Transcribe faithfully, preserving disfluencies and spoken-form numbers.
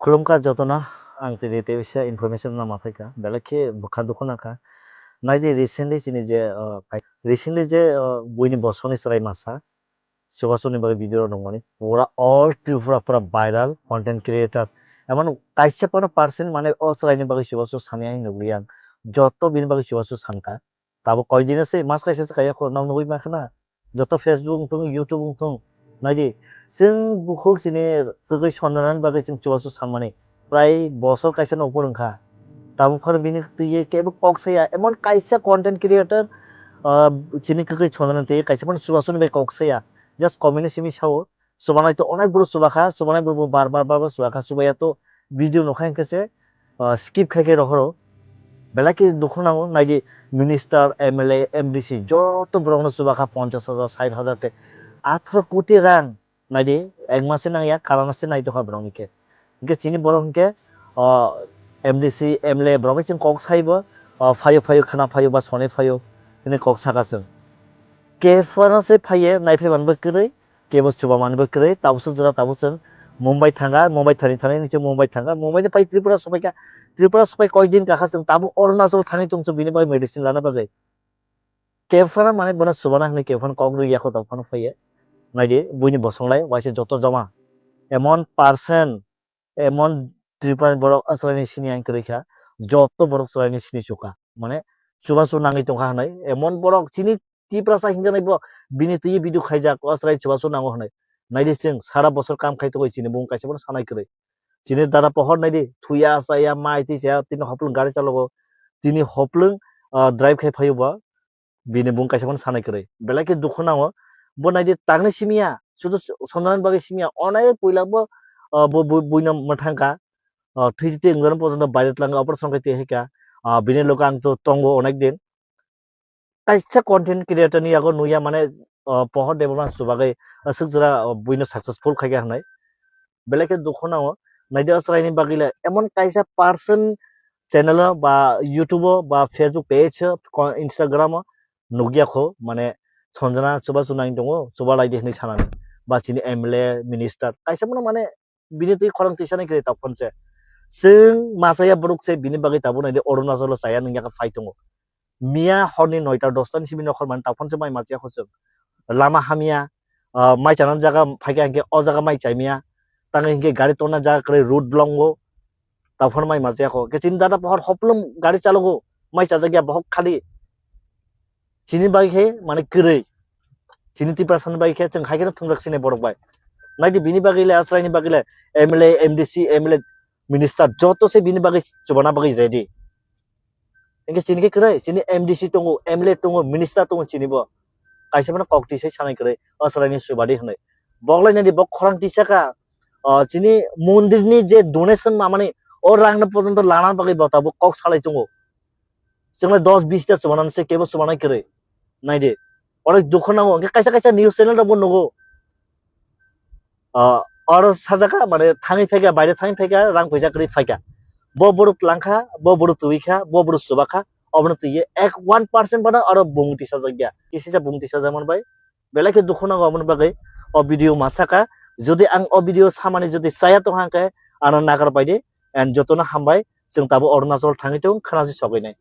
Khulumkha jotono, ang tini tei bisa information no ma phaikha, belai khe bwkha dukhu nangkha. Naidi recently chini je, uh, recently je, uh, buini bosongni chwrai masa, chubachu ni bagwi video rok nangmani, pura all Tripura pura viral content creator. Emon kaisa phano percent mane o chwraini bagwi chubachu sani ang nukliya ang. Joto bini bagwi chubachu sankha. Tabuk koi din se mas kaisa se kaya khoroknw nugwi mankha na. Joto Facebook wngthung, YouTube wngthung. Naidi, chwng bukhuk chini kwgwi sonjanani bagwi chwng chubachu sanmani. Prai bosor kaisa no upor wngkha. Tabuk phano bini twiwi kebo kok saya. Emon kaisa content creator, ah, chini kwgwi sonjanani twiwi kaisa phano chubachuni bai kok saya. Just comment ni simi sao. Chubanai to onek buru chubakha, chubanai buru bar bar bar bar chubakha, chubaya to video nukha hinkhe se, ah, skip khai khai rohoro. Belai khe dukhu nango, naidi minister, M L A, M D C joto borokno chubakha ponchash hajar, sait hajar tei atharo koti rang, naidi ek mase nangya, karana se naitokha borokni khe. Hinkhe chini borok hinkhe, ah, M D C, M L A borok bai chwng kok saibo, ah, phaio phaio khwna phaio ba sonai phaio hinwi kok saka chwng. Kephano se phaiye, naiphaimani bo kwrwi, kebo chubamanbo kwrwi, tabukhe jora tabuk chwng Mumbai thangkha, Mumbai thani thani nini chwng Mumbai thangkha, Mumbai ni pai Tripura sopaikha, Tripura sopai koi din kakha chwng tabuk Arunachal thani tongchwng bini bai medicine lana bagwi. Kephano mane bono chubana hinwi kephano kok rwya kho tongphano phaiye. Naidi buini bosonglai waisa joto joma. Emon percent, emon Tripura ni borok aswraini sini ang kwrwi kha, joto borok chwraini sini chukha. Mane chubachu nangwi tongkha hinwi, emon borok chini Tiprasa hinjanai bo bini twi video khaijak, o chwrai chubachu nango hinwi. Naidi chwng sara bosor kam khai tongwi chini bung kaisa bono sanai kwrwi. Chini dada pohor naidi thuya chaya mai twi chaya tini hoplwng gari chalogo. Tini hoplwng, ah, drive khai phaio bo bini bung kaisa bono sanai kwrwi. Belai khe dukhu nango. Bo naidi tangni simiya, sudu sonjana bagwi simiya. Onai puila bo, ah, bo, bo, buino mwthangkha. Ah, thwi twi wngjano porjonto baire twlangkha, operation khai twi haikha. Ah, bini loge ang to tongo onek din. Kaisa content creator ni yago nuya mane, ah, pohor debma chubagwi aswk jora, ah, buino successful khaikha hinwi. Belai khe dukhu nango. Naidi o chwraini bagwi le emon kaisa person channel o ba YouTube o ba Facebook page o ko-, Instagram o nukya kho, mane sonjana chubachu nang tongo, chuba laidi hinwi sanani. Ba chini M L A, minister, kaisa bono mane bini twi khorang twisanai kwrwi tongphon se. Chwng machaya borok se bini bagwi tabuk naidi Arunachal o chaya nungya khe phai tongo. Miya horni noita dosta ni simi nokhor mani taphon se mai machiya kho chwng. Lama hamya, ah, mai chana jaga phaikha hinkhe o jaga mai chaimiya. Tangwi hinkhe gari tonna jaga kwrwi road block o. Taphon mai machiya kho. Khe chini dada pohor hoplwng gari chalogo. Mai chajakya bohok khali. Chini bai khe mane kwrwi. Chini Tiprasa ni bai khe chwng hai kheno thwngjak sini borok bai. Naidi bini bagwi le, aswraini bagwi le, M L A, M D C, M L A, minister joto se bini bagwi chubana bagwi ready. Hinkhe chini khe kwrwi, chini M D C tongo, M L A tongo, minister tongo chini bo. Kaisa phano kok twi sai sanai kwrwi, o chwraini chubadi hinwi. Bok lai naidi bo khorang twi saka, ah, chini mondir ni je donation mamani, o rang no porjonto lana bagwi bo tabuk kok salai tongo. Chwng lai dos bis ta chubanani se kebo chubanai kwrwi. Naidi. Onek dukhu nango. Hinkhe kaisa kaisa news channel rok bo nugo. Ah, oro sajaka mane thangwi phaikha, baire thangwi phaikha, rang puisa kwrwi phaikha. Bo borok twlangkha, bo borok twi kha, bo borok chubakha, obono twiwi ek one percent bono oro bung tisajakya. Kisisa bung tisajakmani bai belai khe dukhu nango aboni bagwi o video ma saka. Jodi ang o video samani jodi chaya tongkha hinkhe ano nagar paidi and jotono hambai. Chwng tabuk Arunachal thangwi tongo, khwnachi sogwi nai.